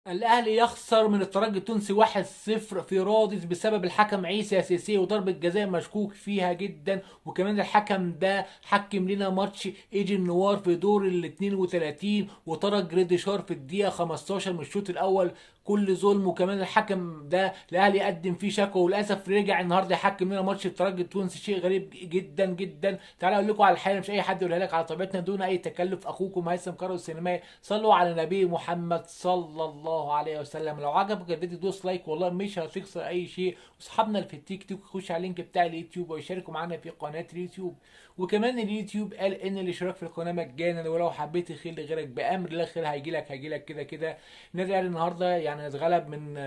الاهلي يخسر من الترجي التونسي 1-0 في رادس بسبب الحكم عيسى سيسي وضربة جزاء مشكوك فيها جدا. وكمان الحكم ده حكم لنا ماتش ايجي النوار في دور ال 32 وطرد جريديشار في الدقيقة 15 من الشوط الاول، كل ظلم. وكمان الحكم ده الاهلي قدم فيه شكوى وللاسف رجع النهارده يحكم لنا ماتش الترجي التونسي، شيء غريب جدا جدا. تعالوا اقول لكم على الحقيقة، مش اي حد يقولها لك، على طبيعتنا دون اي تكلف. اخوكم هيثم كرو السينمائي، صلوا على نبي محمد صلى الله عليه وسلم. لو عجبك الفيديو دوس like، والله مش هتخسر اي شيء. واصحابنا اللي في التيك توك يخش على ال link بتاع اليوتيوب ويشاركوا معانا في قناة اليوتيوب. وكمان اليوتيوب قال ان الاشتراك في القناة مجانا، ولو حبيت الخير لغيرك بامر الله خير هيجي لك، هيجي لك كده كده. النادي الاهلي النهارده يعني اتغلب من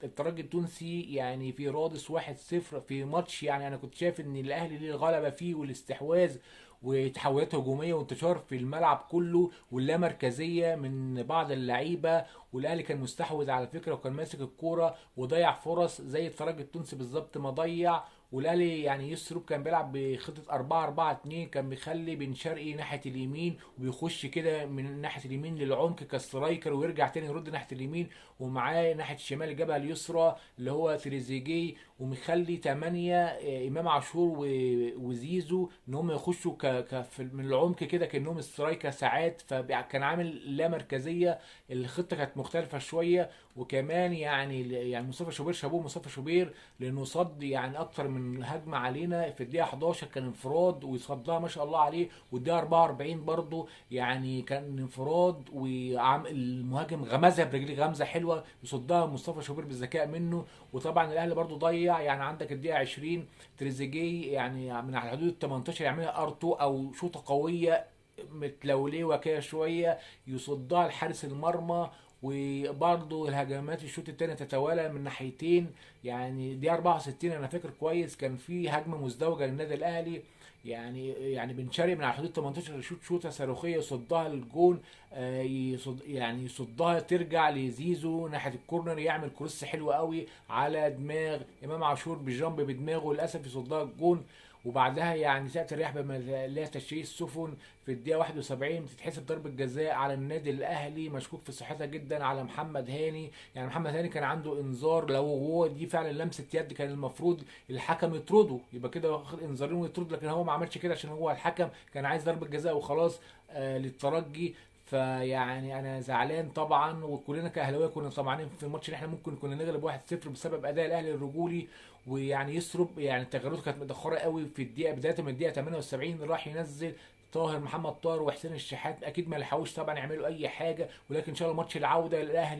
الترجي التونسي يعني في رادس 1-0 في ماتش يعني انا كنت شايف ان الاهلي ليه الغلبة فيه والاستحواذ وتحولات هجومية وانتشار في الملعب كله واللامركزيه من بعض اللعيبة، والاهلي كان مستحوذ على فكرة وكان ماسك الكورة وضيع فرص زي الترجي التونسي بالظبط ما ضيع. والاهلي يعني يسرب كان بيلعب بخطه 4-4-2، كان بيخلي بن شرقي ناحية اليمين وبيخش كده من ناحية اليمين للعمق ك striker ويرجع تاني يرد ناحية اليمين، ومعاه ناحية الشمال الجبهة اليسرى اللي هو تريزيجيه، ومخلي 8 امام عاشور وزيزو ان هم يخشوا من العمق كده كانهم striker ساعات، فكان عامل لا مركزية. الخطة كانت مختلفة شوية. وكمان يعني مصطفى شوبير، شابوه مصطفى شوبير لانه صد يعني اكتر من هجمة علينا في الدقيقة 11 كان انفراد ويصدها ما شاء الله عليه، والدقيقة 44 برضه يعني كان انفراد والمهاجم غمزها برجليه غمزه حلوة يصدها مصطفى شوبير بالذكاء منه. وطبعا الاهلي برضه ضيع، يعني عندك الدقيقة 20 تريزيجيه يعني من على حدود ال 18 يعملها R2 او شوطه قوية متلوليه كده شوية يصدها الحارس المرمى. وبرضه الهجمات الشوط الثاني تتوالى من ناحيتين، يعني دي 64 انا فاكر كويس كان في هجمة مزدوجة للنادي الاهلي، يعني بن شرقي من على حدود 18 يشوط شوطه صاروخيه يصدها للجون، يصد يعني يصدها ترجع لزيزو ناحية ال corner، يعمل cross حلو قوي على دماغ امام عاشور بجنب بدماغه للاسف يصدها الجون. وبعدها يعني تاتي الرياح بما لا تشتهي السفن في الدقيقة 71 بتتحسب ضربه جزاء على النادي الاهلي مشكوك في صحتها جدا على محمد هاني. يعني محمد هاني كان عنده انذار، لو هو دي فعلا لمسه يد كان المفروض الحكم يطرده، يبقى كده واخد انذارين ويطرد، لكن هو ما عملش كده عشان هو الحكم كان عايز ضربه جزاء وخلاص للترجي. فيعني انا زعلان طبعا، وكلنا كاهلاويه كنا طمعانين في الماتش ان احنا ممكن كنا نغلب 1-0 بسبب اداء الاهلي الرجولي. ويعني يسرب يعني تغييراته كانت متاخرة قوي في الدقيقة، بداية من الدقيقة 78 راح ينزل طاهر محمد طاهر وحسين الشحات، اكيد ما لحقوش طبعا يعملوا اي حاجة. ولكن ان شاء الله ماتش العودة للاهلي